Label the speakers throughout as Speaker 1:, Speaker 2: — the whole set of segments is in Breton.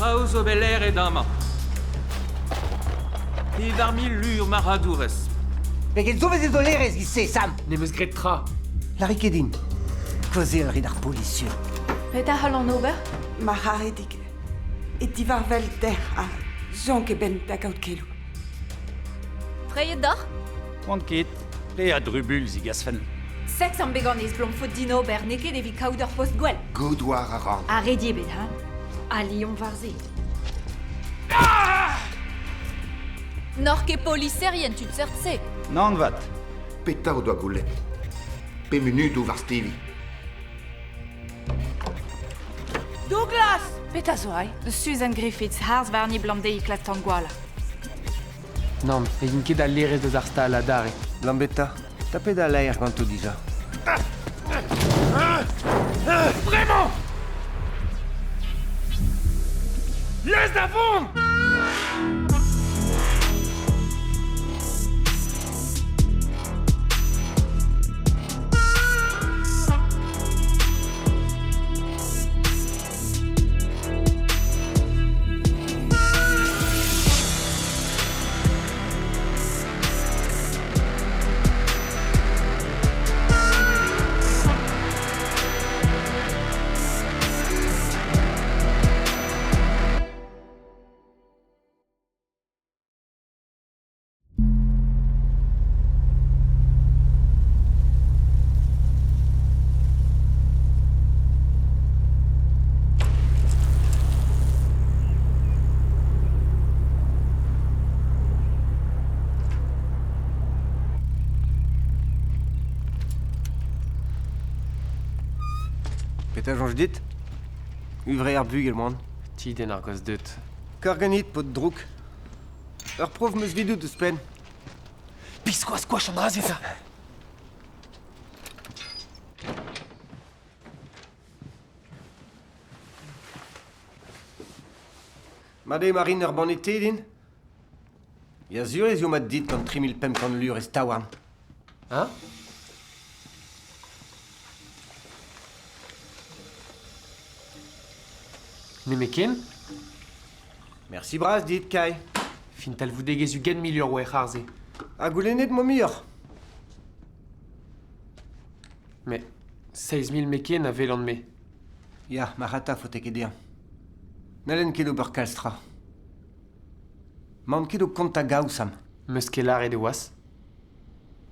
Speaker 1: Traoù zo bet laeret amañ. 4000 lur marc'hadourez.
Speaker 2: Pegen zo vez zo laerez giz-se, Sam?
Speaker 3: N'em eus graet tra.
Speaker 2: Lârit ket din. Kaozeal a rit ar polis sur.
Speaker 4: Petra c'hallan ober?
Speaker 5: Ma c'haredig e divarvel dec'h ha soñj ket benn da gaout keloù.
Speaker 4: Freilhet deoc'h?
Speaker 6: Oan ket. Pe a drubul zigasfen.
Speaker 4: Seks am bet ganez blom faot din ober n'eo ket evit kaout ur post gwell.
Speaker 7: Goût war a ran.
Speaker 4: Ha redi ebet, ha? Ali omp war se. N'oc'h ket poliserien tud seurt-se.
Speaker 6: Nann 'vat.
Speaker 7: Petra o doa goulennet? Pe munudoù war Stevie?
Speaker 4: Douglas! Petra zo aze? Susan Griffiths, harz warni 'blam dezhi klask tangwallañ.
Speaker 3: Nann, ne yin ket da laerezh deus ar stal adarre.
Speaker 2: Lambetta, tapet al laer ganto dija.
Speaker 3: Bremañ! Lez da vont!
Speaker 2: Petra soñj dit? Huñvre ar bugel moan.
Speaker 3: Ti den ar goz deut.
Speaker 2: Kar ganit, paotr drouk. Ur prof 'm eus evidout ouzhpenn.
Speaker 3: Biskoazh koach an dra-se 'ta!
Speaker 2: Mat eo ma rin ur banne te din? Ya sur ez eo mat dit gant 3500 lur ez taouarn.
Speaker 3: Hein? Nemetken?
Speaker 2: Mersi bras dit, Kai.
Speaker 3: Fin talvoudegezh 20 000 eur oa ec'h
Speaker 2: Ha goulennet 'mo muioc'h.
Speaker 3: Mais 6 000 meken a welan-me.
Speaker 2: Ya, marc'hata faote ket dezhañ. N'hallen ket ober kalz tra. 'Maon ket o kontañ gaou, Sam.
Speaker 3: 'Meus ket lâret e oas.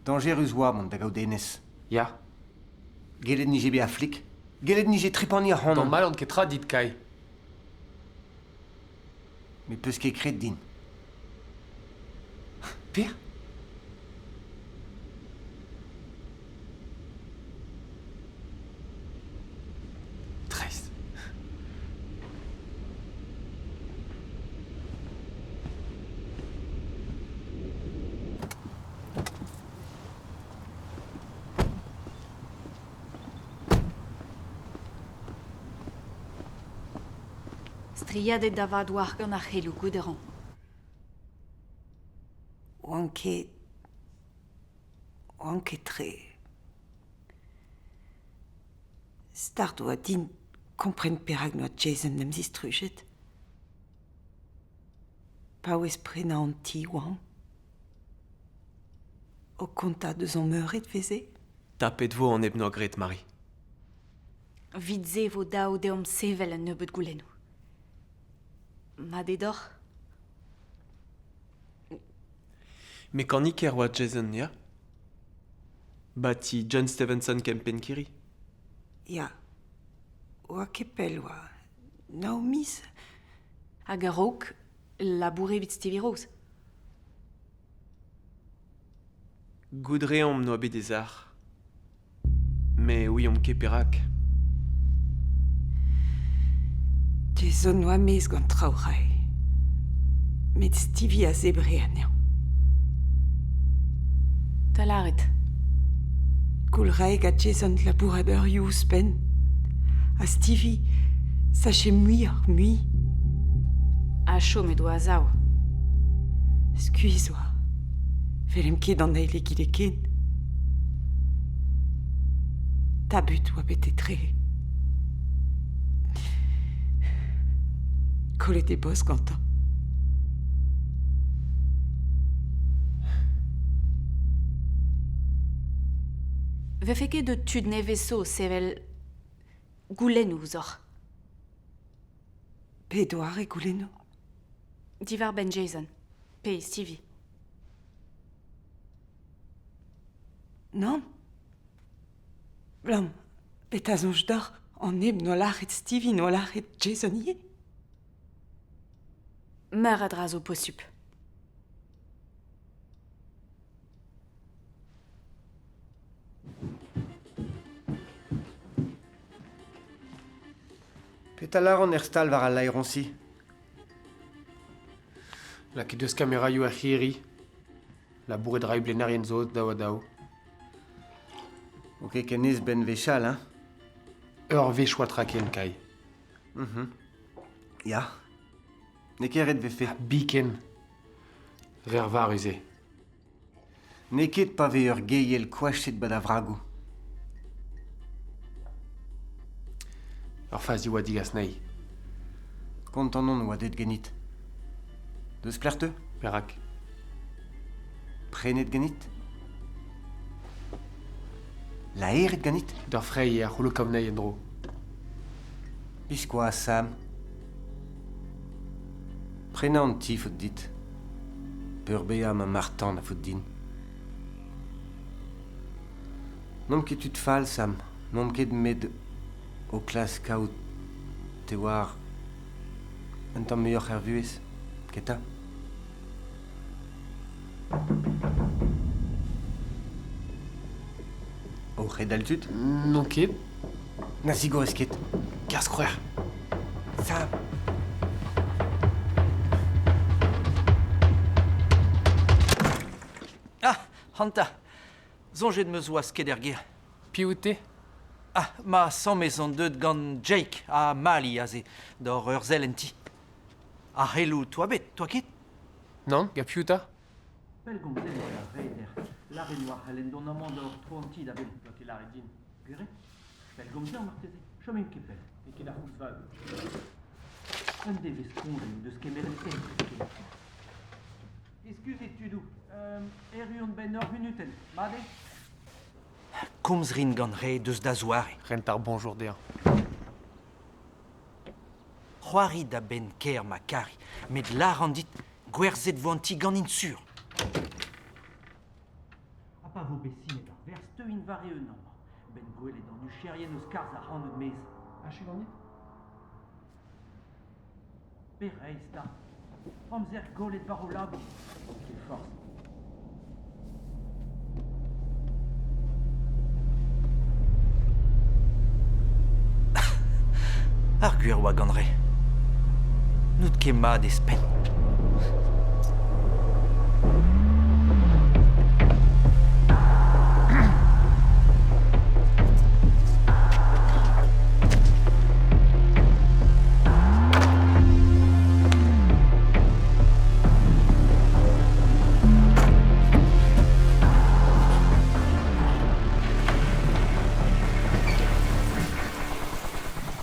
Speaker 2: Dañjerus oa mont da gaout hennezh.
Speaker 3: Ya.
Speaker 2: Gellet 'nije bezañ flik. Gellet 'nije trepaniñ ac'hanon.
Speaker 3: Tamallan ket tra dit, Kai.
Speaker 2: Met 'peus ket kred din.
Speaker 3: Per? Dreist.
Speaker 4: Striadet da vat war gant ar c'heloù goude-rañ.
Speaker 5: Oan ket... Oan ket tre. Start oa din kompren perak n'oa Jason 'n em zistrujet. Paouez prenañ an ti oamp. O kontañ deus hon eured 'veze.
Speaker 8: Tapet 'vo an neb 'noa graet, Mari.
Speaker 4: Evit se 'vo dav deomp sevel un nebeud goulennoù. Mat eo deoc'h?
Speaker 8: Mekaniker oa Jason, ya? Ba ti John Stevenson Kempenkiri.
Speaker 5: Ya. Oa ket pell oa. Nav miz.
Speaker 4: Hag a-raok, labour evit Stevie Rose.
Speaker 8: Goût 'reomp 'noa bet e sac'h. Mais ouiomp ket perak.
Speaker 5: Jason oa maez gant traoù rae. Met Stevie a zebre anezhañ.
Speaker 4: Da lâret.
Speaker 5: Koul 'rae gant Jason labourat eurioù ouzhpenn. Ha Stevie sache muioc'h-mui.
Speaker 4: Ha chomet oa a-sav.
Speaker 5: Skuizh oa. 'Welemp ket an eil egile ken. Tabut oa bet etre. Kollet e boz gantañ.
Speaker 4: Vefe ket deut tud nevez zo sevel goulennoù ouzhoc'h.
Speaker 5: Pe doare goulennoù?
Speaker 4: Diwar-benn Jason, pe Stevie.
Speaker 5: Nann. Blam, petra soñj deoc'h? An neb n'oa lâret Stevie n'oa lâret Jason ivez?
Speaker 4: Meur a dra zo posupl.
Speaker 2: Petra lâran er stal war al laeroñsi?
Speaker 3: Lakaet eus kameraioù ar c'hirri. Labouret 'ray blenerien zo daou-ha-daou.
Speaker 2: Ok, ken aes 'benn wechall, hein?
Speaker 3: Ur wech oa traken, Kai.
Speaker 2: Ya. N'eo ket ret 'vefe.
Speaker 3: Biken. Re arvarus eo.
Speaker 2: N'eo ket pa vez ur geiel koachet 'ba da vragoù.
Speaker 3: Ur fazi oa digas anezhi.
Speaker 2: Kontant on oa deuet ganit. Deus pelec'h 'teu?
Speaker 3: Perak?
Speaker 2: Prenet ganit? Laeret ganit?
Speaker 3: D'ur freilh a c'houllo kaout anezhi en-dro.
Speaker 2: Biskoazh, Sam. Prenañ an ti faot dit. Peurbezañ ma marc'h-tan a faot din. N'omp ket tud fall, Sam. N'omp ket met o klask kaout, te oar, un tamm muioc'h er vuhez, keta? O c'hedal tud?
Speaker 3: N'on ket.
Speaker 2: Na zigorez ket.
Speaker 3: Kerzh kroer.
Speaker 2: Sam!
Speaker 1: Ah, Hanta, soñjet 'm eus 'oas ket er gêr.
Speaker 3: Piv out-te?
Speaker 1: Ah, ma samm ez on deuet gant Jake ha Mali aze, d'hor ur sell en ti. Ar c'heloù 'toa bet, 'toa ket?
Speaker 3: Nann, gant piv 'ta?
Speaker 1: Pellgomzet oa d'ar reder. Lâret 'oa c'hellen dont amañ d'hor tro an ti da benn.
Speaker 3: Doa ket lâret din.
Speaker 1: Gwir eo? Pellgomzer marteze? Chomimp ket pell.
Speaker 3: N'eo ket ar c'houlz vat.
Speaker 1: Un devezh koñje en deus kemeret penn ken. Eskuzit tudoù, erru on 'benn ur vunutenn, mat eo? Komz 'rin gant re deus da zoare.
Speaker 3: Rent ar bonjour dezhañ.
Speaker 1: C'hoari da benn kêr ma kari, met lâran dit, gwerzhet 'vo an ti ganin sur. Ha pa vo bet sinet ar werz 'teuint war-eeun amañ. 'Benn gwelet an hucherien o skarzhañ ac'hanout 'maez.
Speaker 3: Achu ganit?
Speaker 1: Pe reizh 'ta? Amzer gollet war ho labour. Ket forzh. Ar gwir oa gant re. N'out ket mat ez penn.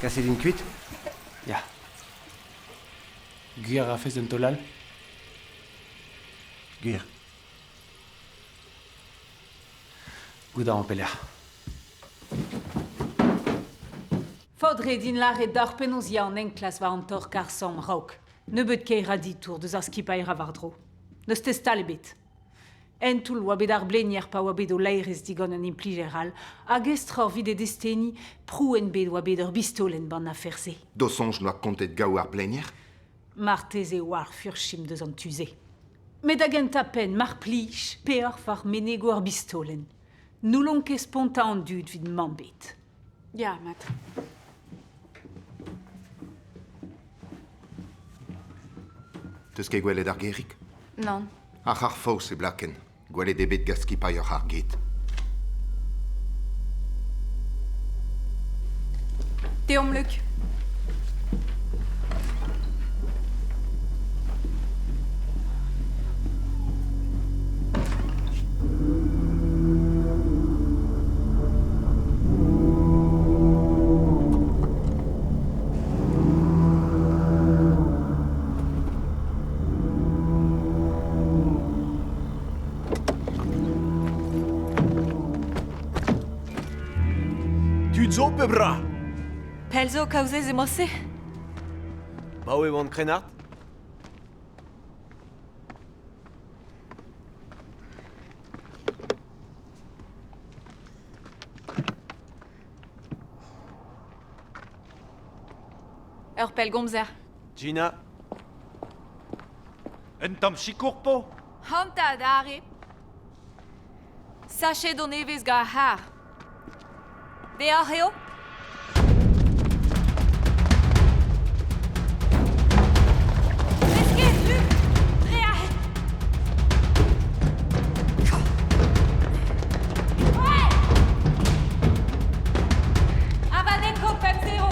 Speaker 2: Kaset int kuit?
Speaker 3: Ya. Gwir a rafes d'un taol all?
Speaker 2: Gwir.
Speaker 3: Goût a ran pelec'h.
Speaker 9: Faot re din lâret deoc'h penaos ya an enklask war an torr-karr-samm raok. Nebeut-kaer a ditour deus ar skipailh ra war-dro. N'eus testal ebet. En toull oa bet ar blenier pa oa bet o laerezh digant un implijer all, hag estroc'h 'vit e desteni, prouenn bet oa bet ur bistolenn 'ban afer-se.
Speaker 7: D'ho soñj n'oa kontet gaou ar blenier?
Speaker 9: Marteze oa ar furchim deus an tu-se. Met da gentañ-penn, mar plij, peoc'h war menegoù ar bistolenn. N'houlomp ket spontañ an dud 'vit mamm 'bet.
Speaker 4: Ya, mat.
Speaker 7: Teus ket gwelet ar gêrig?
Speaker 4: Nann.
Speaker 7: Ar c'harr faos e blakenn. Gwelet eo bet gant skipailh ur c'harr-ged.
Speaker 4: Deomp, Luc.
Speaker 8: zo pe bra?
Speaker 4: Pell zo kaouzez emañ-se?
Speaker 8: Baoe oan krennard.
Speaker 4: Ur pellgomzer.
Speaker 8: Gina.
Speaker 6: Un tamm sikour 'po?
Speaker 4: Hanta adarre. Sachet on evezh gant ar c'harr. Deoc'h eo? N'eus ket, Luc! Dre aze! Abadenn 50.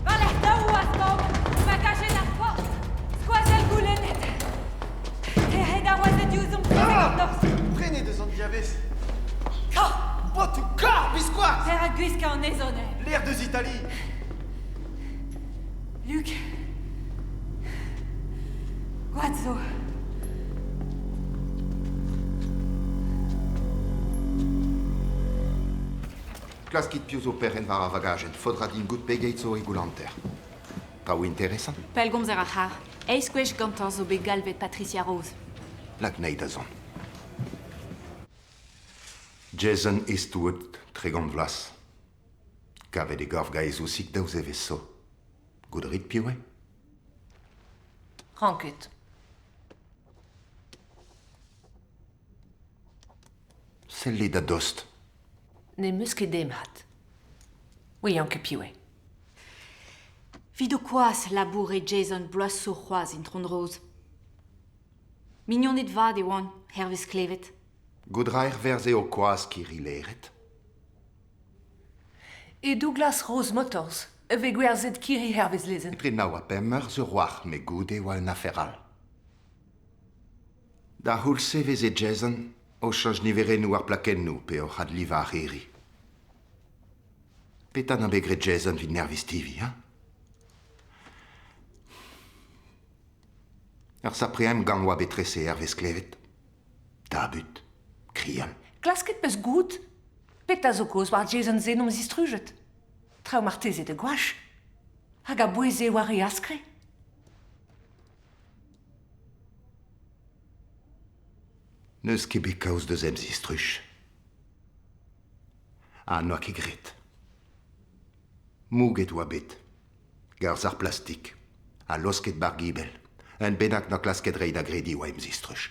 Speaker 4: War-lerc'h daou askan, bagajet ar porzh. Skoazell goulennet. Tec'het ar wazed diouzhomp trezek an norzh.
Speaker 8: Prenet eus an diavez. Botoù kar, biskoazh!
Speaker 4: Perak gwiskañ anezho neuze?
Speaker 8: L'air deus Itali.
Speaker 4: Luc. Gwad zo.
Speaker 7: Klaskit piv zo perc'henn war ar vagajenn, faot 'ra din goût pegeit zo e goulanter. Traoù interesant.
Speaker 4: Pellgomzer ar c'harr. Eizh gwech gantañ zo bet galvet Patricia Rose.
Speaker 7: Lak 'nei da zont. Jason Eastwood, 30 vloaz. Kavet e gorf gaezousik daou zevezh zo. Goût a rit piv eo?
Speaker 10: Ran ket.
Speaker 7: Sellit a-dost.
Speaker 10: N'em eus ket demhat. Ouian ket piv eo.
Speaker 4: Vit ho kwaz laboure Jason bloaz zo c'hoazh, Intron Rose. Mignoned vat e oant, hervez klevet.
Speaker 7: Goût 'ra er verz eo koaz kirri leret.
Speaker 10: E Douglas Rose Motors e vez gwerzhet kirri hervez lezenn.
Speaker 7: Etre nav ha pemp eur zo c'hoar, met goude e oa un afer all. D'ar c'houlz-se e veze Jason o cheñch niverennoù ar plakennoù pe oc'h adlivañ ar c'hirri. Petra 'na bet graet Jason evit nerviñ Stevie, hañ? Ur sapre emgann oa bet trese hervez klevet. Tabut, krial.
Speaker 10: Klasket 'peus goût petra zo kaoz war Jason-se 'n omp zistrujet. Traoù marteze da goach. Hag a boueze war e askre.
Speaker 7: N'eus ket bet kaoz deus emzistruj. Ha n'oa ket graet. Mouget oa bet. Garzh ar plastik. Ha losket 'bar gibell. Un bennak 'noa klasket reiñ da grediñ oa emzistruj.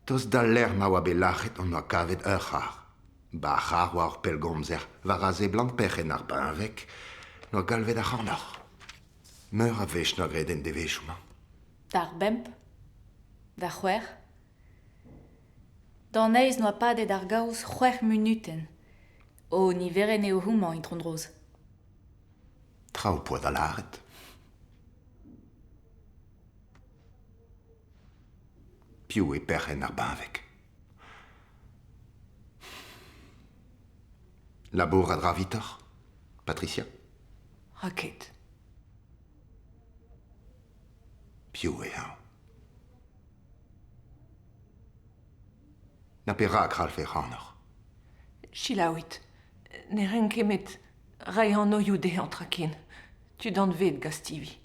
Speaker 7: Tost d'al lec'h ma oa bet lâret hon doa kavet ur c'harr. 'Ba ar c'harr oa ur pellgomzer war a seblant perc'henn ar benveg 'noa galvet ac'hanoc'h. Meur a wech 'noa graet en devezhioù-mañ.
Speaker 4: D'ar bemp, d'ar c'hwec'h. D'an eizh 'noa padet ar gaoz c'hwec'h munutenn. O niverenn eo homañ, Itron Roz.
Speaker 7: Traoù 'poa da lâret. Piv eo perc'henn ar benveg? Labourat 'ra evitoc'h, Patricia?
Speaker 5: Ra ket.
Speaker 7: Piv eo eñ? Na perak 'c'hallfe ac'hanoc'h?
Speaker 5: Selaouit, ne ran ket met reiñ anvioù dezhañ tra ken. Tud anvet gastivi.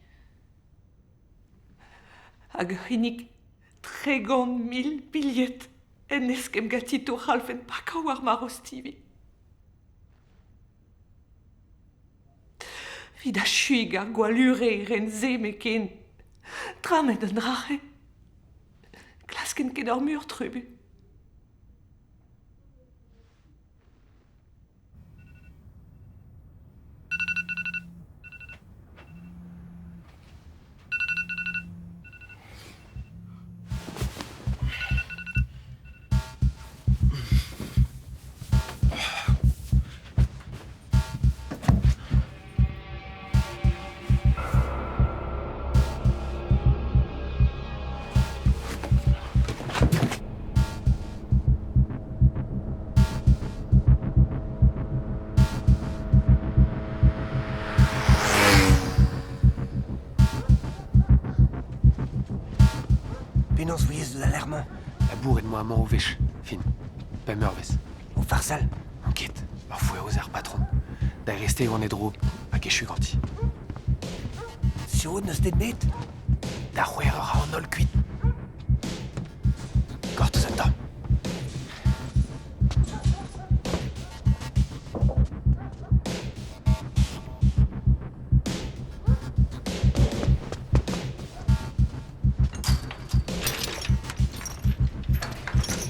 Speaker 5: Hag ur c'hinnig 30,000 bilhed en eskemm ganti to c'hallfen pakañ war marv Stevie. Evit achuiñ ar gwallure e ren se me ken. Tra met un dra-se. Klasken ket ur mur trubu.
Speaker 2: Penaos 'ouiez deus al lec'h-mañ?
Speaker 3: Labouret 'moa amañ o wech, fin. Pemp eurvezh.
Speaker 2: O farsal?
Speaker 3: N'on ket. Ur foeroz ar patron. Da reste gant e dro hag echu ganti.
Speaker 2: Sur out n'eus den bet?
Speaker 3: Da c'hwec'h eur an holl kuit. Gortoz un tamm.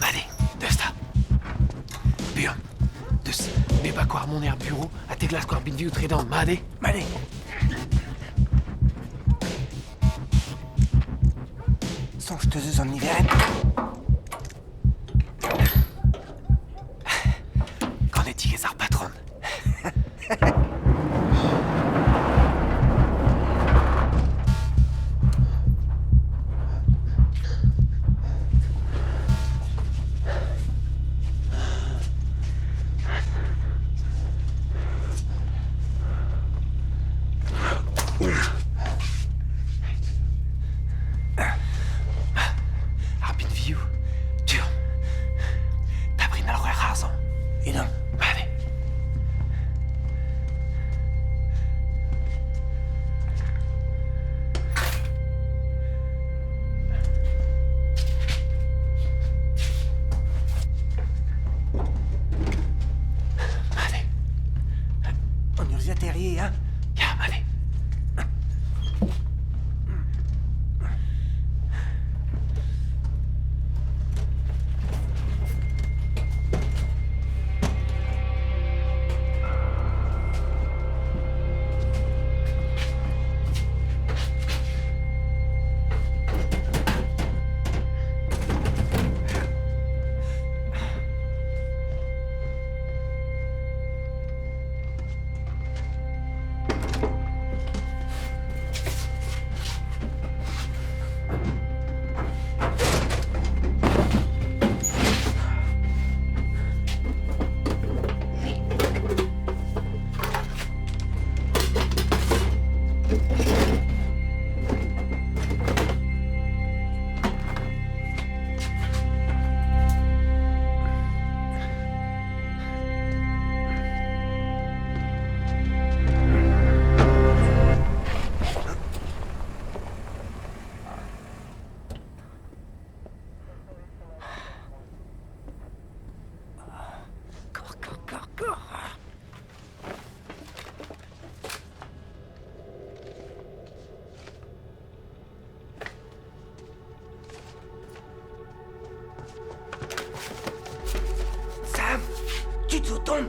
Speaker 3: Allez, deus 'ta. Buan. Deus, me bako ar mont er bureau ha te glasko ar binvioù tredan, mat eo?
Speaker 2: Mat eo. Soñj teus eus an niverenn?
Speaker 3: Ganedigezh ar patron. Ar binvioù, turn. Tabrin al c'hwec'h arzhañ.
Speaker 2: Edan.
Speaker 3: Allez. Allez.
Speaker 2: An urzhiataer ivez, hein?
Speaker 3: Ya, allez.
Speaker 2: Sam, tud zo tont!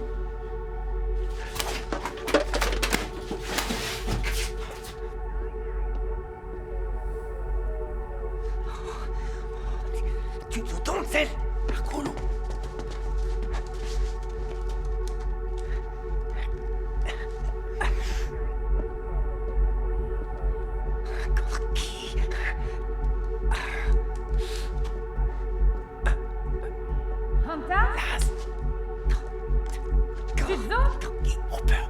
Speaker 2: Tud zo tont, sell! Ar gouloù!
Speaker 4: Hanta? Tud zo?
Speaker 3: Hopper.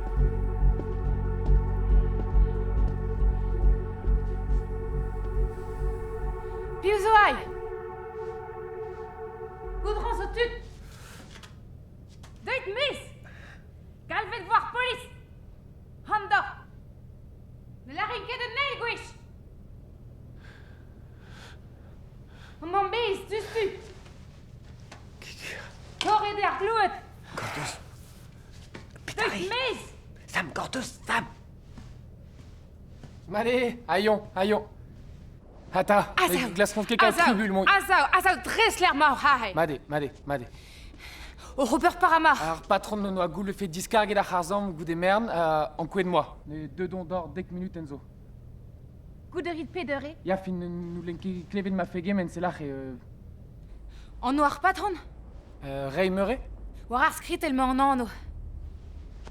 Speaker 4: Piv zo ai? Goudron zo tud. Deuit maez! Galvet vo ar polis! Hanta! Ne lârin ket un eil gwech! Mamm bez, diouzhtu! Torret eo ar gloued!
Speaker 2: Gortoz. Petra
Speaker 4: Deuit maez!
Speaker 2: Sam, gortoz, Sam!
Speaker 3: Allez, aillon, aillon. Ata,
Speaker 5: Azav.
Speaker 3: glaskont ket kaout
Speaker 5: Azav,
Speaker 3: trubul mon.
Speaker 5: Azav, azav dres lec'h ma oc'h aze.
Speaker 3: Made, made, made.
Speaker 5: Oc'h ober paramar.
Speaker 3: Ar patron n'en doa goulefe diskarget ar c'harzhamm goude mern ankouaet moa. Ne deudon d'or dek minut enzo.
Speaker 4: Goût a rit pet eur eo?
Speaker 3: Ya, fin n'houlen ket klevet ma fegement, se lâr eo...
Speaker 4: Anv ar patron?
Speaker 3: Ray Murray?
Speaker 4: War ar skritell emañ an anv.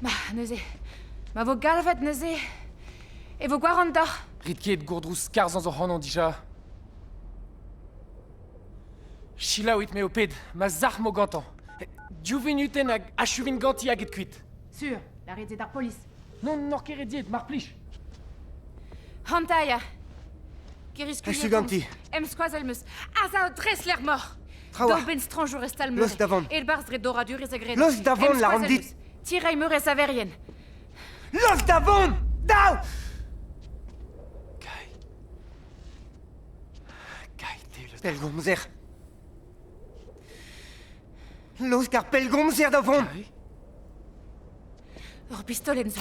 Speaker 4: Ma, neuze, ma vo galvet neuze, e vo gwarant deoc'h.
Speaker 3: Rit ket gourdrouz skarzhañ zo ac'hanon dija. Selaouit me ho ped, ma sac'h 'mo gantañ. Div vunutenn hag achuvin ganti hag it kuit.
Speaker 4: Sur, lâret eo d'ar polis.
Speaker 3: Non, n'oc'h ket rediet, mar plij.
Speaker 4: Hanta ya. Keriskulier
Speaker 2: Echu ganti.
Speaker 4: Em skoazell 'm eus. Azav dres lec'h moc'h.
Speaker 2: Traoù.
Speaker 4: Daou benn strañjour e stal
Speaker 2: Lost davant.
Speaker 4: Elbarzh dre doradurezh a gred.
Speaker 2: Lost davant, lâran dit.
Speaker 4: Tireiñ meur e saverien.
Speaker 2: Laosk da vont! Dav!
Speaker 8: Kai. Kai, te
Speaker 2: Pellgomzer. Laosk ar pellgomzer da vont!
Speaker 4: Ur pistolenn zo.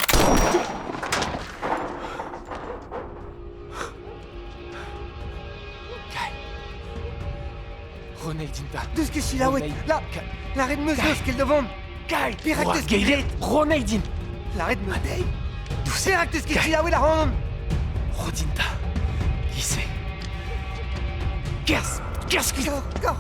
Speaker 8: Kai. Ronei dinta.
Speaker 2: Deus ket selaouet. La, lâret 'm eus laoskel da vont.
Speaker 8: Kai,
Speaker 2: Perak 'teus ket graet?
Speaker 8: Ronei din.
Speaker 2: Lâret 'm eus dezhi. Perak 'teus ket selaouet ac'hanon?
Speaker 8: Ro dinta. Gise. Kerzh, kerzh kuit.
Speaker 2: Gor,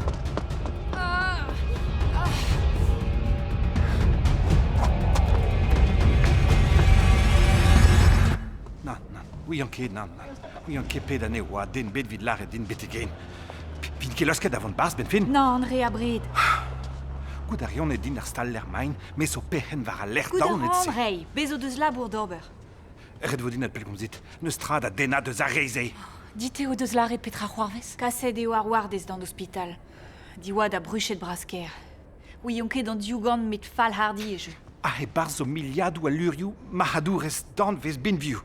Speaker 6: Nann, nann, ouian ket, nann, nann. Ouian ket pet anezho oa den bet 'vit lâret din betek-hen. Vin ket laosket da vont 'barzh 'benn fin?
Speaker 4: Nann, re abred.
Speaker 6: Goût a reont eo din ar stal-lec'h maint, me zo perc'henn war al lec'h
Speaker 4: Goût a
Speaker 6: daonet-se.
Speaker 4: ran reiñ, bez' o deus labour d'ober.
Speaker 6: Ret vo din adpellgomzit. N'eus tra da dennañ deus ar re-se.
Speaker 10: Dit eo deus lâret petra c'hoarvez?
Speaker 4: Kaset eo ar wardez d'an ospital. Diwad ha bruched bras-kaer. Ouion ket an diougan met fall-hardi e jeu.
Speaker 6: Aze e-barzh zo miliadoù a lurioù marc'hadourezh danvez binvioù.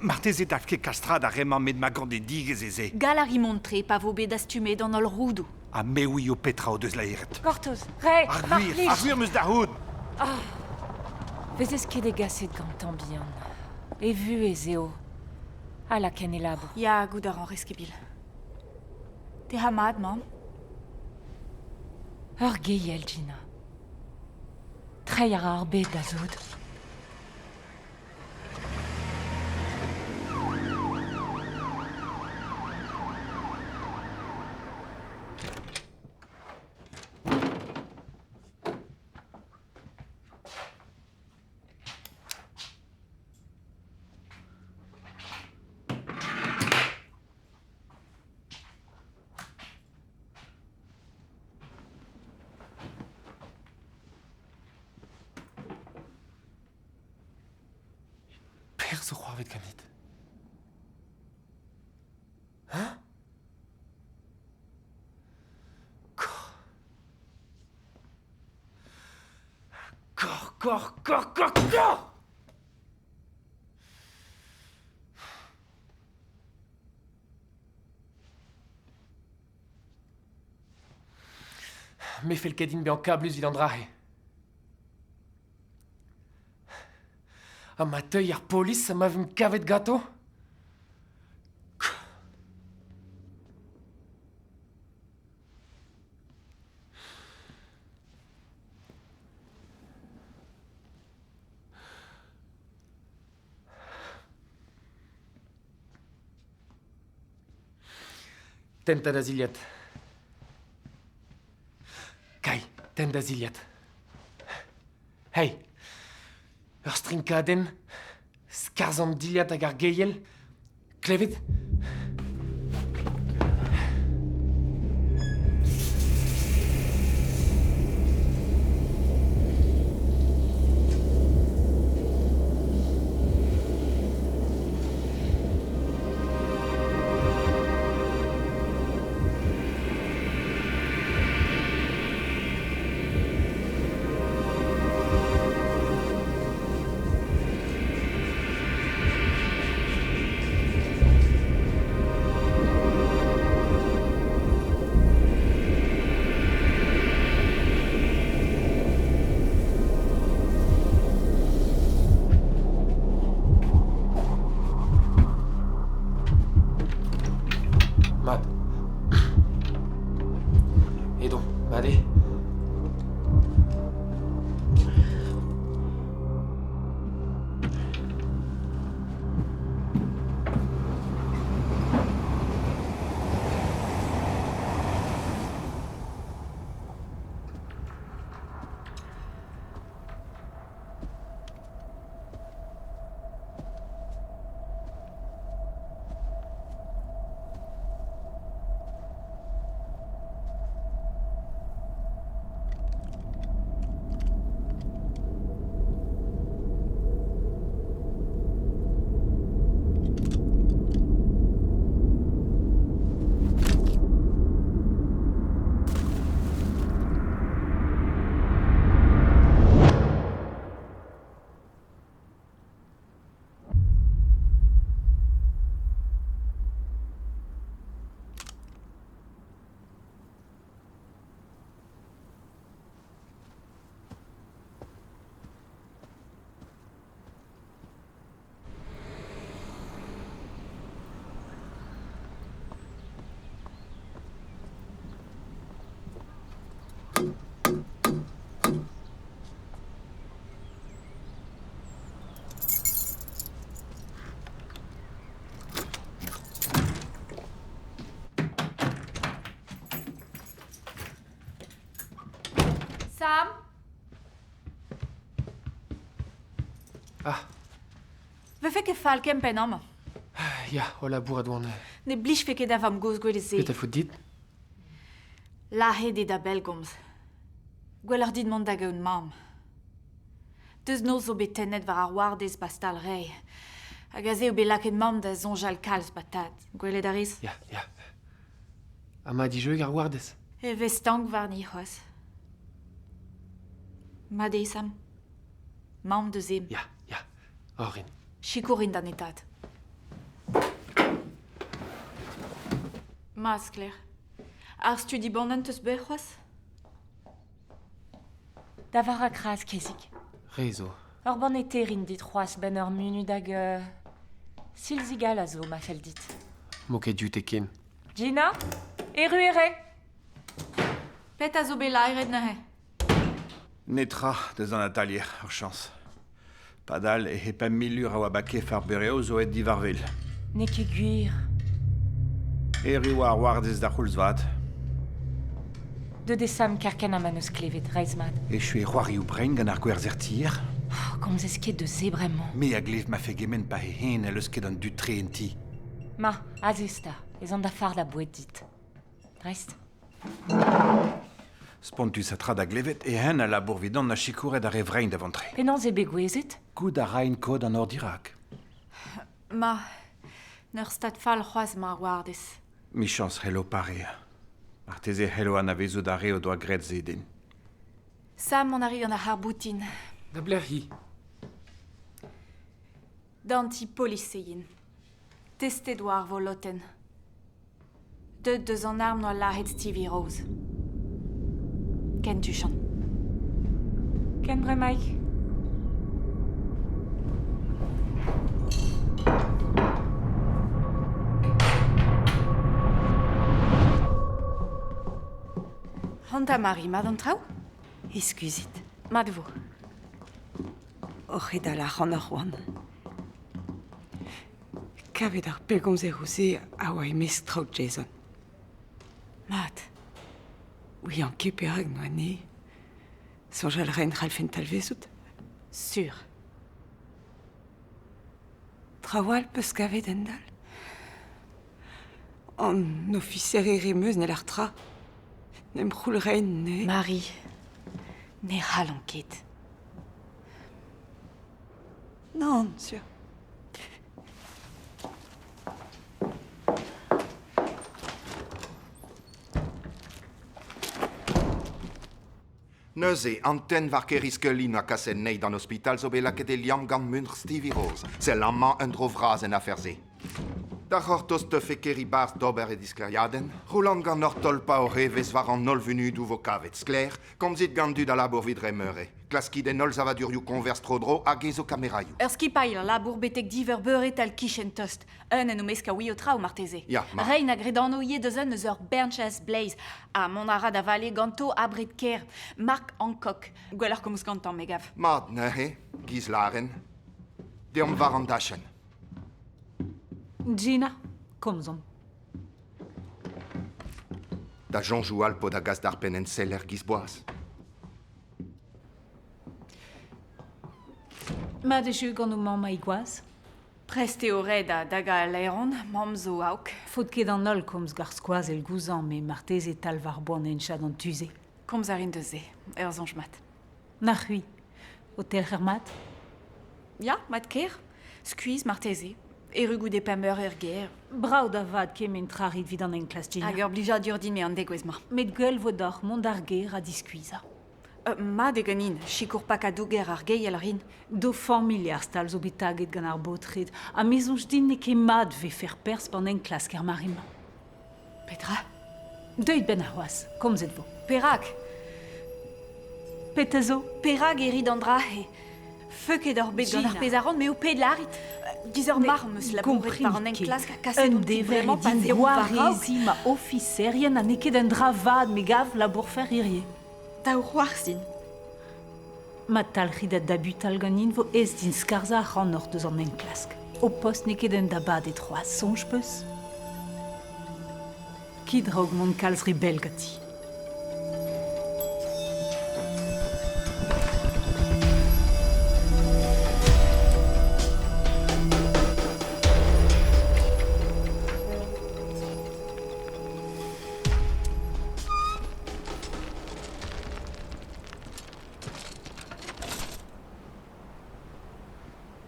Speaker 6: Marteze 'dalv ket kalz tra d'ar re-mañ met ma ganedigezh ez eo.
Speaker 4: Gall a ri mont-tre pa vo bet dastumet an holl roudoù.
Speaker 6: Ha me ouio petra o deus laeret.
Speaker 10: Gortoz, re,
Speaker 6: Ar
Speaker 10: mar
Speaker 6: gwir,
Speaker 10: plij.
Speaker 6: ar gwir 'm eus da c'hoût.
Speaker 10: Ah. Vezez ket degaset gantañ bihan. E vuhez eo a lakaen e labour.
Speaker 4: Ya, goût a ran reskibil. Te ha mat, mamm?
Speaker 10: Ur geiel, Gina. Treiñ a ra ar bed da sod.
Speaker 8: Perzh zo c'hoarvezet ganit? Hein? Kor, kor, kor, kor, kor! Me fell ket din bezañ kablus evit an dra-se. Ha ma teuy ar polis ha ma vimp kavet ganto? Tenn da zilhad. Kai, tenn da zilhad. Hey, ur strinkadenn, skarzh an dilhad hag ar geiel. Klevet?
Speaker 4: vefe ket fall kempenn amañ.
Speaker 3: Ya, o labourat oan.
Speaker 4: Ne blijfe ket da vamm-gozh gwelet se.
Speaker 3: Petra faot dit?
Speaker 4: Lazhet eo da bellgomz. Gwelloc'h dit mont da gaout mamm. Deus noz zo bet tennet war ar wardez 'ba stal Ray. Hag aze eo bet lakaet mamm da soñjal kalz 'ba tad. Gwelet a rez?
Speaker 3: Ya, ya. Ha ma dijeug ar wardez?
Speaker 4: E vez stank warni c'hoazh. Mat eo, Sam. Mamm deus em.
Speaker 3: Ya, ya. Orin.
Speaker 4: Sikour int da netaat. Ma, sklaer. Ar studi banenn 'teus bet c'hoazh?
Speaker 11: Da vara kras, kezig.
Speaker 3: Re zo.
Speaker 11: Ur banne terin dit c'hoazh 'benn ur munud hag silzig all a zo ma fell dit.
Speaker 3: M'o ket dioute ken.
Speaker 11: Gina, erru eo re.
Speaker 4: Petra zo bet laeret neuze?
Speaker 6: Netra deus an atalier, ur chañs. Padal e 5000 lur a oa ba kef ar burev zo aet diwar-wel.
Speaker 11: N'eo ket gwir.
Speaker 6: Erru oa ar wardez d'ar c'houlz vat.
Speaker 11: Deut eo Sam kerkent ha ma 'neus klevet, reizh-mat.
Speaker 6: Echu e c'hoarioù brein gant ar gwerzher tier.
Speaker 11: Oh, komzez ket deus se bremañ.
Speaker 6: Me a glev ma fegement pa he hen a leus ket an dud tre en ti.
Speaker 11: Ma, azez 'ta, ez an da fardañ boued dit. Dreist.
Speaker 6: Spontus ha tra da glevet e hen a labour 'vidon ha sikouret ar re vrein da vont tre.
Speaker 11: Penaos eo bet gouezet?
Speaker 6: Goût a raint kod an nor dirak.
Speaker 4: Ma, n'ur stad fall c'hoazh ma wardez.
Speaker 6: Michañs c'hello pareañ. Marteze c'hello anavezout ar re o doa graet se din.
Speaker 4: Sam mont a ri gant ar c'harr-boutin.
Speaker 3: Da belec'h hi?
Speaker 4: D'an ti poliseien. Testet oa ar volotenn. Deuet deus an arm 'noa lazhet Stevie Rose. Ken tuchant.
Speaker 11: Ken bremaik.
Speaker 4: C'hanta Mari, mat an traoù?
Speaker 10: Eskuzit.
Speaker 4: Mat e vo.
Speaker 10: Oc'h edal ac'hanoc'h oan. Kavet ar pellgomzeroù-se a oa e-mesk traoù Jason.
Speaker 4: Mat.
Speaker 10: Ouian ket perak n'oa anezhe. Soñjal 'raen c'hallfen talvezout.
Speaker 4: Sur.
Speaker 10: Traoù all 'peus kavet endal? An ofiserere 'm eus ne lâr tra. N'em c'houl 'raen neuze.
Speaker 4: Marie, ne c'hallan ket.
Speaker 10: Nann, sur.
Speaker 7: Neuze, an tenn war Keriskeulin a kaset anezhi d'an ospital zo bet lakaet e liamm gant muntr Stevie Rose. Sell amañ un dro vras en afer-se. Da c'hortoz teufe Keribarz d'ober e disklêriadenn, c'houlan ganeoc'h tolpañ hoc'h evezh war an holl vunudoù 'vo kavet sklaer, komzit gant dud a labour 'vit Remeure, klaskit en holl savadurioù koñvers tro-dro hag ez ho kameraioù.
Speaker 4: Ur skipailh a labour betek div eur beure 'tal kichen tost. Un en o mesk a ouio traoù marteze.
Speaker 7: Ya, ma.
Speaker 4: Reiñ a gredanno ivez deus un eus ur bern chas bleiz ha mont a ra da vale ganto abred-kaer. Mark Hancock. Gwelloc'h komz gantañ, me gav.
Speaker 7: Mat neuze, giz lâren. Deomp war an dachenn.
Speaker 9: Gina, komzomp.
Speaker 7: Da soñjoù all po da gas d'ar penn enseller giz boaz.
Speaker 9: Mat echu gant ho mamm ha gwaz?
Speaker 4: Prest eo ret da dagañ al laeron, mamm zo aok.
Speaker 9: Faot ket an holl komz gant skoazell gouzañ met marteze 'tal war boan henchad an tu-se.
Speaker 4: Komz a rin deus se, ur soñj mat.
Speaker 9: Na c'hwi, o telc'her mat?
Speaker 4: Ya, mat-kaer. Skuizh marteze. Erru goude pemp eur er gêr.
Speaker 9: Brav da vat kement tra rit 'vit an enklask Gina.
Speaker 4: Hag ur blijadur din-me an degouezh-mañ.
Speaker 9: Met gwell 'vo deoc'h mont d'ar gêr ha diskuizhañ.
Speaker 4: Mat eo ganin, sikour pakañ douger ar geiel a rin.
Speaker 9: D'ho familh ar stal zo bet taget gant ar baotred ha me soñj din n'eo ket mat 'vefe perzh 'ban enklask er mare-mañ.
Speaker 4: Petra?
Speaker 9: Deuit 'benn arc'hoazh, komzet 'vo.
Speaker 4: Perak?
Speaker 9: Petra zo?
Speaker 4: Perak e rit an dra-se? Feuket oc'h bet gant ar pezh a ran, me ho ped lârit. Giz ur marc'h 'm eus labouret war an enklask ha kaset
Speaker 9: Un dever eo din gwareziñ ma ofiserien ha n'eo ket un dra vat me gav labourfer hirie.
Speaker 4: Daou c'hoarzhin.
Speaker 9: Ma talc'hit da dabutal ganin 'vo aes din skarzhañ ac'hanoc'h deus an enklask. Ho post n'eo ket un dabadet c'hoazh, soñj 'peus? Kit 'raok mont kalz re bell ganti.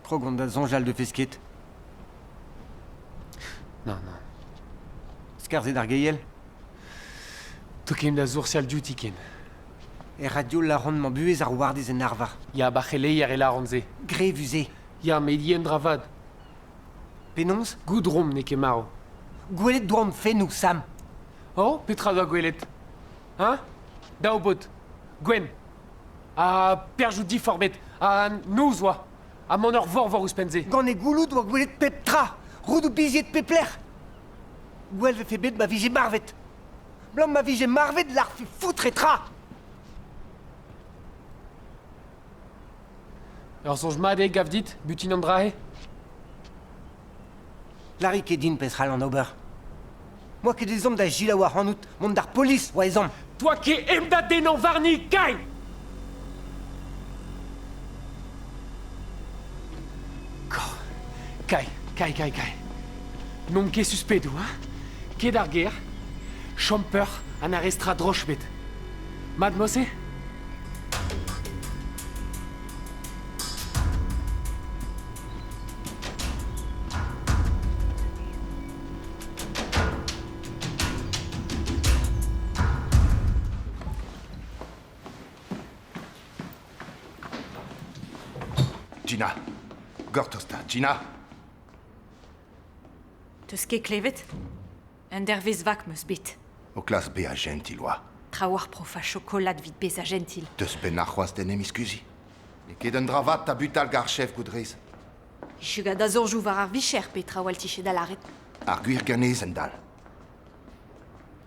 Speaker 2: Krog on da soñjal 'deufes ket.
Speaker 3: Nann, nann.
Speaker 2: Skarzhet ar geiel.
Speaker 3: To ket da soursial diouti ken.
Speaker 2: Er radio lâran 'mañ buhez ar wardez en arvar.
Speaker 3: Ya, ba c'heleier e lâran se.
Speaker 2: Grevus eo.
Speaker 3: Ya, met ivez un dra vat.
Speaker 2: Penaos?
Speaker 3: Goudromp n'eo ket marv.
Speaker 2: Gwelet 'doa an fennoù, Sam.
Speaker 3: Oh, petra 'doa gwelet? Hein? Daou baotr. Gwenn. Ha perzhioù diformet. Ha noz 'oa. Ha mont ur vorvor ouzhpenn-se.
Speaker 2: Gant e gouloù 'doa gwelet pep tra. Roudoù bizied pep lec'h. Gwell 'vefe bet ma vije marvet. 'Blam ma vije marvet 'lârfe foutre tra.
Speaker 3: Ur soñj mat eo, gav dit, butin an dra-se?
Speaker 2: Lârit ket din pezh c'hallan ober. M'oa ket ezhomm da selaou ac'hanout mont d'ar polis 'oa ezhomm.
Speaker 3: Toa ket em da dennañ warni, kae! Kae, kae, kae, kae. N'omp ket suspedoù, hein? Ket d'ar gêr, chom peuc'h ha na rez tra droch ebet. Mat mod-se?
Speaker 7: Gina, gortoz 'ta, Gina.
Speaker 4: 'Teus ket klevet? Un dervezh vak 'm eus bet.
Speaker 7: O klask bezañ jentil 'oa.
Speaker 4: Trawalc'h profañ chokolad 'vit bezañ jentil.
Speaker 7: Deus penn arc'hoazh d'en em iskuziñ. N'eo ket un dra vat tabutal gant ar chef goudrez.
Speaker 4: Echu gant da soñjoù war ar vicher pe traoù all 'tije da lâret.
Speaker 7: Ar gwir ganez endal.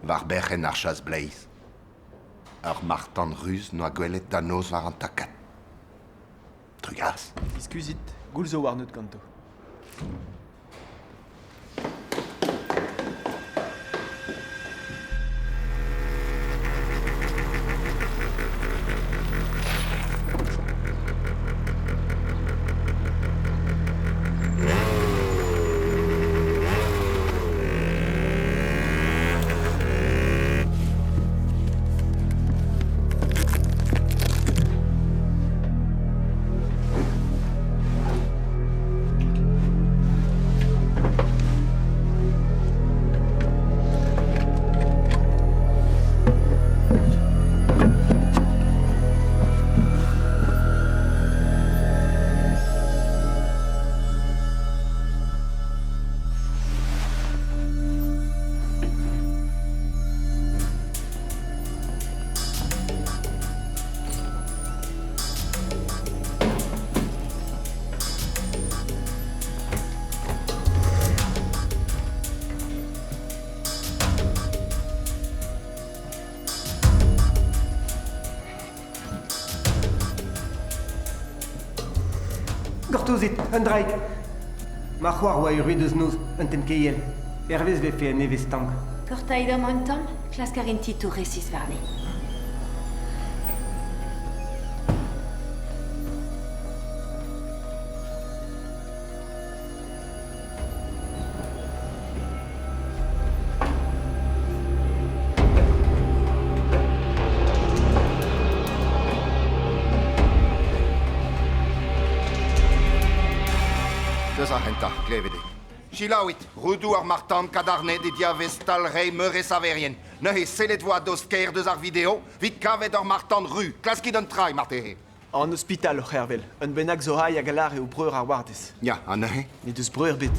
Speaker 7: War berc'henn ar chas-bleiz. Ur marc'h-tan ruz 'noa gwelet da noz war an takad. Trugarez.
Speaker 8: Diskuzhit, goul zo warnout ganto.
Speaker 2: Gortozit, un draig. Ma c'hoar 'oa erruet eus noz, un tenn keiel. Hervez 'vefe un evezh stank.
Speaker 4: Kortaet amañ un tamm, klask a rin titour resis warni.
Speaker 7: Deus ar c'hentañ, klevet eo. Selaouit, roudoù ar martan kadarnet e diavez stal-reiñ meurez saverien. Neuze sellet 'vo a-dost-kaer deus ar video 'vit kavet ur martan ru. Klaskit un trai marteze.
Speaker 8: An ospital oc'h hervel. Un bennak zo aï hag a lâr eo breur ar wardez.
Speaker 7: Ya, ha neuze?
Speaker 8: N'he deus breur ebet.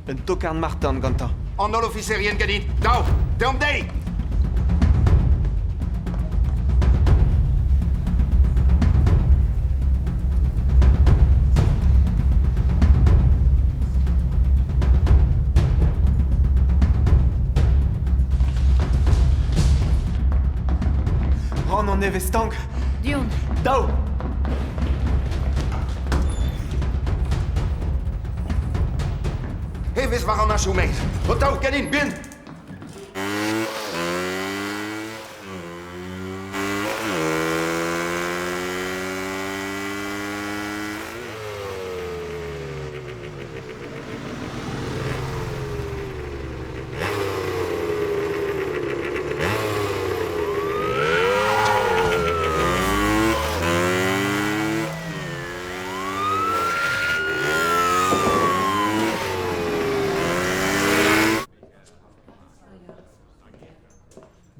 Speaker 8: Un tokarn martan gantañ.
Speaker 7: An holl ofiserien ganit. Dav, deomp dezhi!
Speaker 8: Ran an nevez stank.
Speaker 4: Du-hont.
Speaker 8: Daou
Speaker 7: Evezh war an henchoù-maez. Ho taou ganin, buan!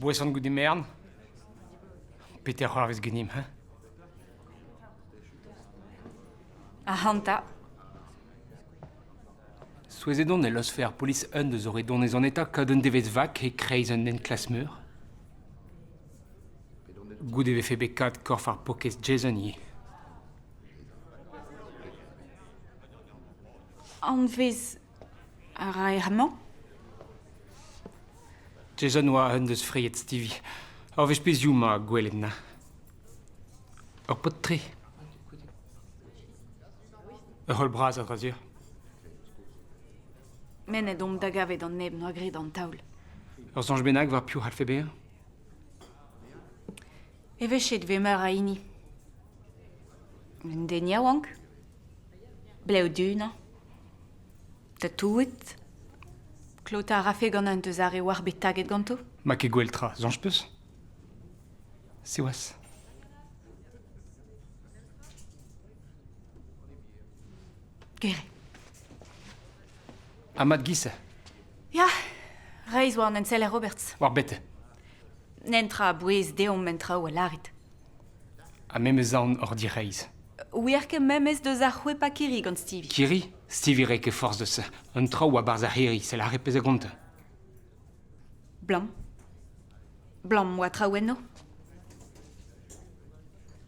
Speaker 3: Boeson goude merenn. Petra c'hoarvez ganimp, hein?
Speaker 4: Ac'hanta.
Speaker 3: Souezhet on e laosfe ar polis un deus o re donezonetañ kaout un devezh vak e-kreiz un enklask meur. Goude e vefe bet kavet korf ar paourkaezh Jason ivez.
Speaker 4: Anvez a rae amañ?
Speaker 3: Jason oa un deus fried Stevie. Ur wech pezhioù 'ma gwelet na. Ur paotr-tre. Ur c'holl bras a dra sur.
Speaker 4: Mennet omp da gavet an neb 'noa graet an taol.
Speaker 3: Ur soñj bennak war piv c'hallfe bezañ?
Speaker 4: Eveshet 'vez meur a hini. Un den yaouank, blev du 'nañ. Tatouet. Klotañ a rafe gant un deus ar re oar bet taget ganto?
Speaker 3: Ma ket gwell tra, soñj 'peus? Siwazh.
Speaker 4: Gere.
Speaker 3: Ha mat giz
Speaker 4: Ya, reizh oa an enseller Roberts.
Speaker 3: War bete.
Speaker 4: Nentra a-bouez deomp en traoù a lârit.
Speaker 3: Ha memes aon oc'h direizh.
Speaker 4: Ouier ket memes deus ar c'hwepañ kirri gant Stevie.
Speaker 3: Kirri? Stevie 'rae ket forzh deus an traoù a-barzh ar c'hirri, sell ar pezh a gont.
Speaker 4: Blam. Blam oa traoù enno.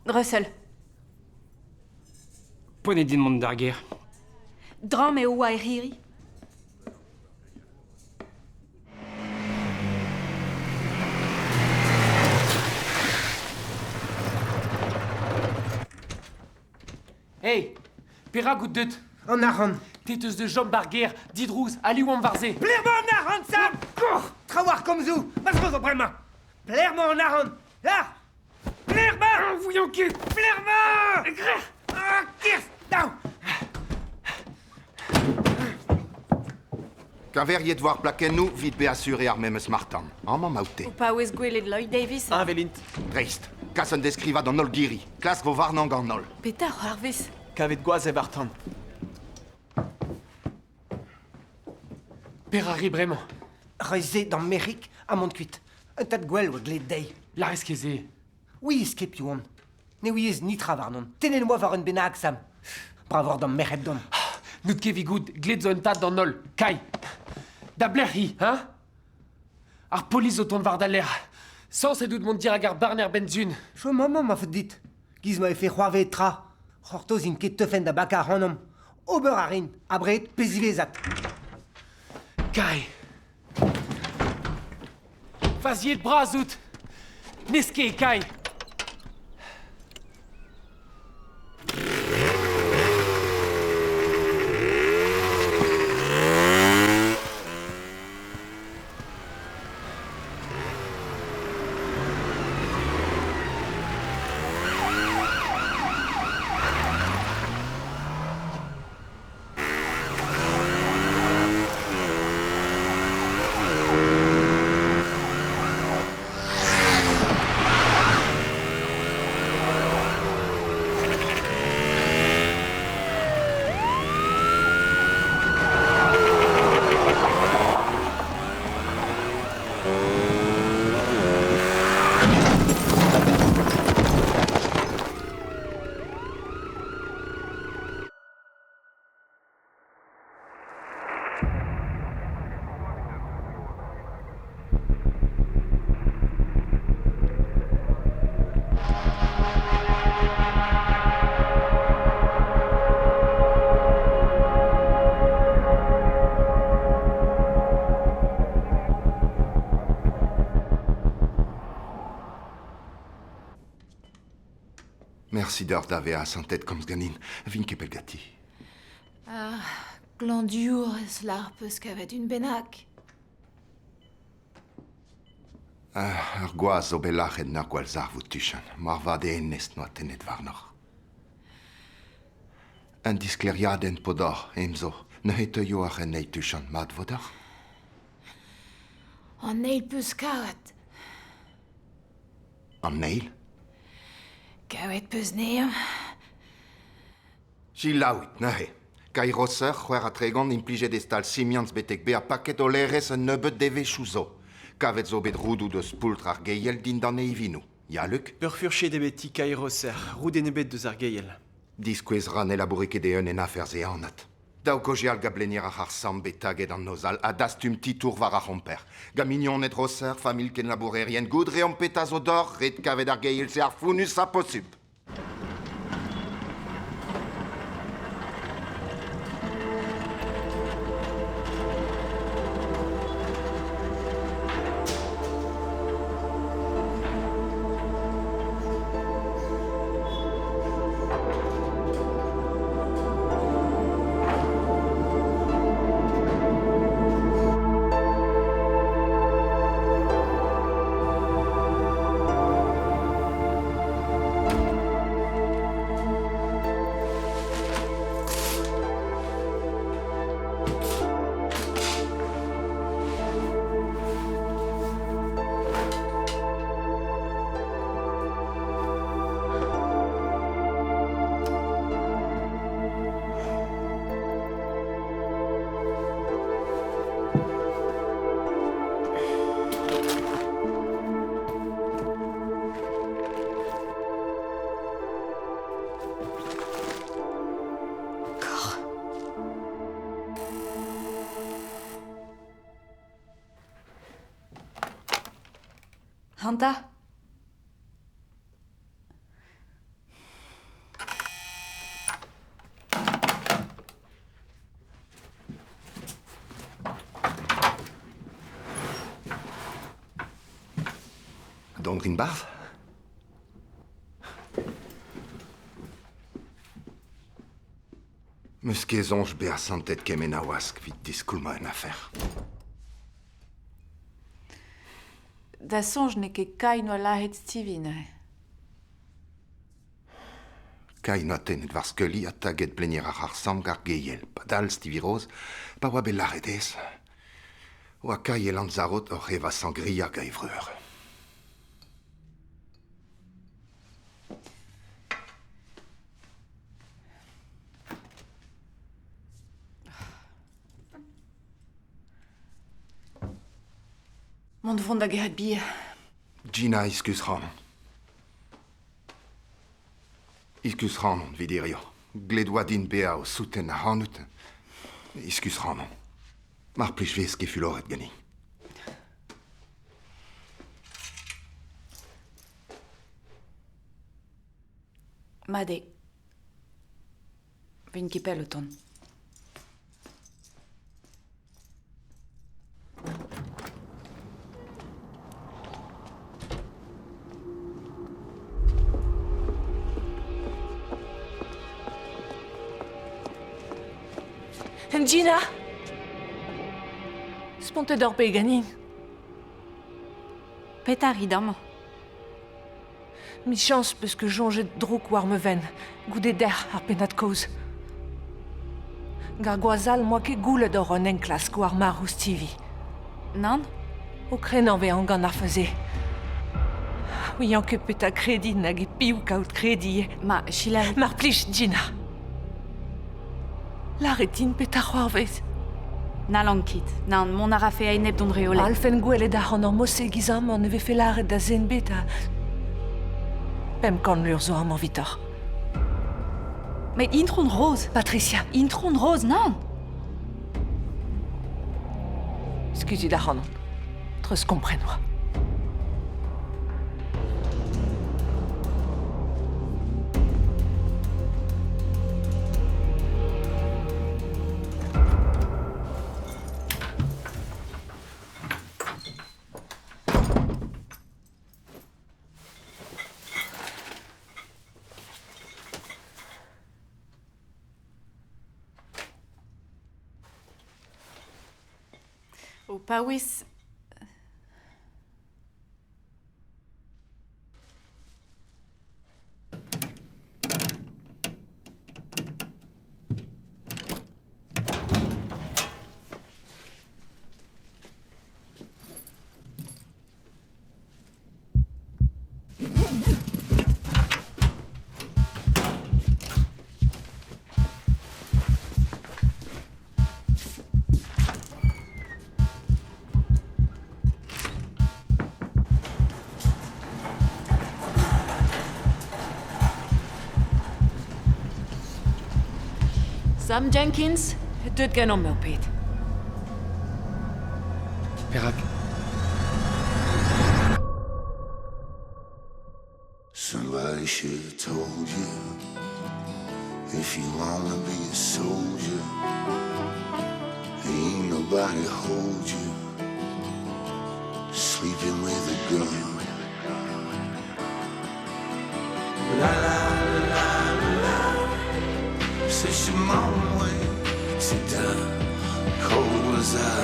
Speaker 4: Russell.
Speaker 3: Poent eo din mont d'ar gêr.
Speaker 4: Dramm eo oa er c'hirri.
Speaker 3: Hey, perak out deut?
Speaker 2: An arc'hant.
Speaker 3: Te teus da chom ba'r gêr, didrouz, ali oamp war se.
Speaker 2: Pelec'h 'mañ an arc'hant, Sam? Trawalc'h komzoù, ma zo bremañ. Pelec'h 'mañ an arc'hant? Lâr! Pelec'h 'mañ?
Speaker 3: Voyons ket.
Speaker 2: Pelec'h 'mañ?
Speaker 3: Grec'h.
Speaker 2: Ah, kerzh, daou!
Speaker 7: Keñveriet war plakennoù 'vit bezañ sur eo ar memes marc'h-tan. Amañ 'maout-te.
Speaker 4: O paouez gwelet Lloyd Davis.
Speaker 8: Heñvel int.
Speaker 7: Dreist. Kas un deskrivad d'an holl girri. Klask vo warnañ gant holl.
Speaker 4: Petra c'hoarvez?
Speaker 8: Kavet gwazh eo war-tan.
Speaker 3: Perak ri bremañ?
Speaker 2: Reiñ se d'am merc'hig ha mont kuit. Un tad gwell oa dleet dezhi.
Speaker 3: Lârez ket se.
Speaker 2: Ouiez ket piv on. Ne ouiez netra warnon. Tennet 'oa war un bennak, Sam. Bravoc'h d'am merc'hed dont.
Speaker 3: N'out ket evit goût, glet zo un tad d'an holl. Kai. Da blec'h hi, hein? Ar polis zo tont war da lerc'h. Sañset out mont dirak ar barner benn-sun.
Speaker 2: Chom amañ, ma faot dit. Giz ma vefe c'hoarvezet tra. C'hortoz int ket teufen da bakañ ac'hanomp. Ober a rin, abred pe ziwezhat.
Speaker 3: Kai. Faziet bras out. N'ez ket, Kai.
Speaker 7: Mersi deoc'h da vezañ asantet komz ganin. Vin ket pell ganti.
Speaker 4: Ah, glañvdiourez lar 'peus kavet un bennak.
Speaker 7: Ah, ur gwaz zo bet lâret 'n ur gwallzarvoud tuchant. Moarvat eo hennezh 'noa tennet warnoc'h. Un disklêriadenn 'po deoc'h, emzo. Neuze teuio ar reneiñ tuchant mat 'vo deoc'h?
Speaker 4: An eil 'peus kavet.
Speaker 7: An eil?
Speaker 4: Kavet 'peus 'nezhañ.
Speaker 7: Selaouit neuze. Kai Rosser, 36, implijet e stal Simians betek bezañ paket o laerezh un nebeud devezhioù zo. Kavet zo bet roudoù deus poultr ar geiel dindan e ivinoù. Ya, Luc?
Speaker 8: Peurfurchet eo bet ti Kai Rosser, roudenn ebet deus ar geiel.
Speaker 7: Diskouez 'ra ne laboure ket eeun en afer-se anat. Dav kaozeal gant blenier ar c'harr-samm bet taget an noz all ha dastum titour war ar c'homper. Gant mignoned Rosser, familh kenlabourerien, goût reomp petra zo deoc'h, ret kavet ar geiel-se ar founusañ posupl.
Speaker 4: Hanta?
Speaker 7: Dont rin 'barzh? 'Meus ket soñj bezañ santet kement a wask 'vit diskoulmañ un afer.
Speaker 4: Da soñj n'eo ket Kai 'noa lazhet Stevie neuze.
Speaker 7: Kai 'noa tennet war Scully ha taget blenier ar c'harr-samm gant ar geiel. Padal, Stevie Rose, pa oa bet lâret aes, oa Kai e Lanzarote oc'h evañ sangria gant e vreur.
Speaker 4: Mont vont da gerc'hat bier.
Speaker 7: Gina, iskuz 'c'hanon. Iskuz 'c'hanon 'vit hirio. Glet 'oa din bezañ o souten ac'hanout. Iskuz 'c'hanon. Mar plij 'vez ket fuloret ganin.
Speaker 4: Mat eo. Vin ket pell o tont.
Speaker 5: Gina Spontet oc'h bet ganin.
Speaker 4: Petra 'rit amañ?
Speaker 5: Michañs 'peus ket soñjet drouk war ma fenn goude dec'h ar pennad-kaoz. Gant gwazh all 'moa ket goullet oc'h un enklask war marv Stevie.
Speaker 4: Nann?
Speaker 5: O krenañ 'vezañ gant ar feu-se. Ouian ket petra krediñ nag e piv kaout krediñ.
Speaker 4: Ma, selaou.
Speaker 5: Mar plij, Gina. Lâret din petra c'hoarvez.
Speaker 4: N'hallan ket. Nann, mont a rafe a-enep d'hon reolenn.
Speaker 5: Alfen gwelet ac'hanoc'h mosse giz amañ ne vefe lâret da zen bet ha 500 lur zo amañ evitoc'h.
Speaker 4: Met Intron Rose
Speaker 5: Patricia.
Speaker 4: Intron Rose, nann
Speaker 5: Skuzit ac'hanon. Treuzkompren oa.
Speaker 4: O paouez
Speaker 5: Sam Jenkins, deut ganeomp me ho ped.
Speaker 8: Perak?
Speaker 12: Somebody should have told you if you wanna be a soldier, ain't nobody hold you. Sleeping with a gun. La la la la, such a long way to die, cold as ice.